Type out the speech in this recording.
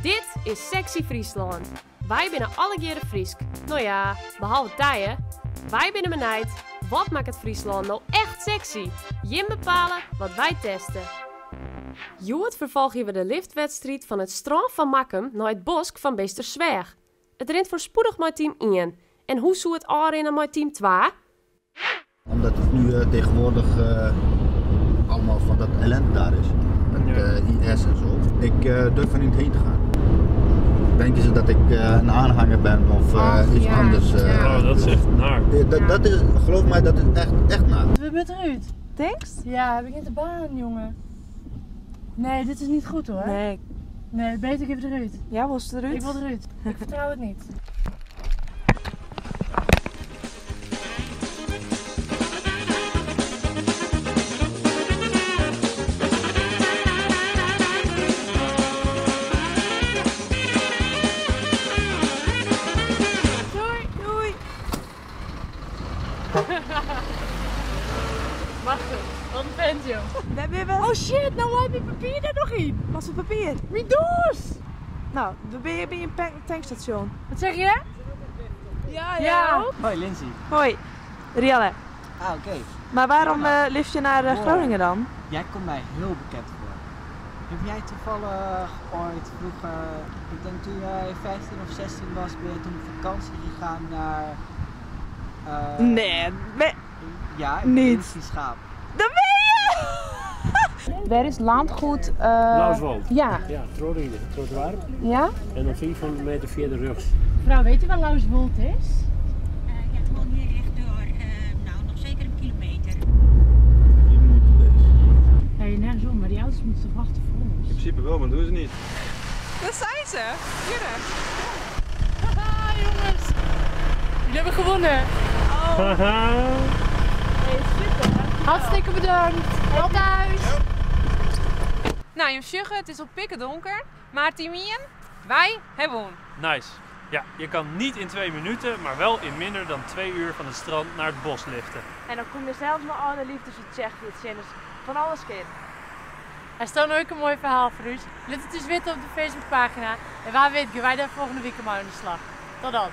Dit is Sexy Fryslân. Wy binne allegearre Frysk. No ja, behalve Tije. Wy binne benijd, wat makket Fryslân no echt sexy? Jim bepale wat wy teste. Hjoed ferfolgje we de liftwedstriid fan it strân fan Makkum nei it bosk fan Beetstersweach. It rint foarspoedich mei team ien. En hoe soe it ôfrinne mei team twa? Omdat het nu tegenwoordig allemaal van dat ellende daar is. Met IS en zo. Ik durf er niet heen te gaan. Denken ze dat ik een aanhanger ben of iets anders. Oh, dat is echt naar. Dat is, geloof mij, dat is echt, echt naar. We moeten eruit. Thanks? Ja, heb ik niet de baan, jongen. Nee, dit is niet goed hoor. Nee. Nee, beter ik even eruit. Ja, was het eruit? Ik wil eruit. Ik vertrouw het niet. Doei! Doei! Wacht even, wat een vent joh. We hebben Oh shit, nou heb je papier daar nog in. Wat voor papier? Mijn doos! Nou, dan ben je bij een tankstation. Wat zeg je? Ja, ja. Hoi Lindsay. Hoi, Rianne. Ah, oké. Maar waarom lift je naar Groningen dan? Jij komt mij heel bekend voor. Heb jij toevallig ooit vroeger, ik denk toen jij 15 of 16 was, ben je toen op vakantie gegaan naar... Nee, ja, ik niet. ben Schaap. Dat ben je! Waar is landgoed? Lauswold. Ja. Ja, Trollingen, trottoir. Ja? En dan 500 meter verder rechts. Mevrouw, weet u waar Lauswold is? Ja, gewoon hier rechtdoor. Nou, nog zeker een kilometer. Hier moet deze. Nee, nergens om, maar die auto's moeten toch wachten voor ons? In principe wel, maar doen ze niet. Daar zijn ze! Hier rechts. Haha, jongens! Jullie hebben gewonnen! Oh. Hey, super. Hartstikke bedankt! Tot thuis! Nou, je sjugge, het is al pikken donker, maar team 1, wij hebben won. Nice. Ja, je kan niet in 2 minuten, maar wel in minder dan 2 uur van het strand naar het bos liften. En dan kom je zelfs nog alle liefdes uit Tsjechië, het dus van alles kind. Er staat ook een mooi verhaal voor u. Laat het eens weten op de Facebookpagina. En waar weet ik, wij daar volgende week maar aan de slag. Tot dan.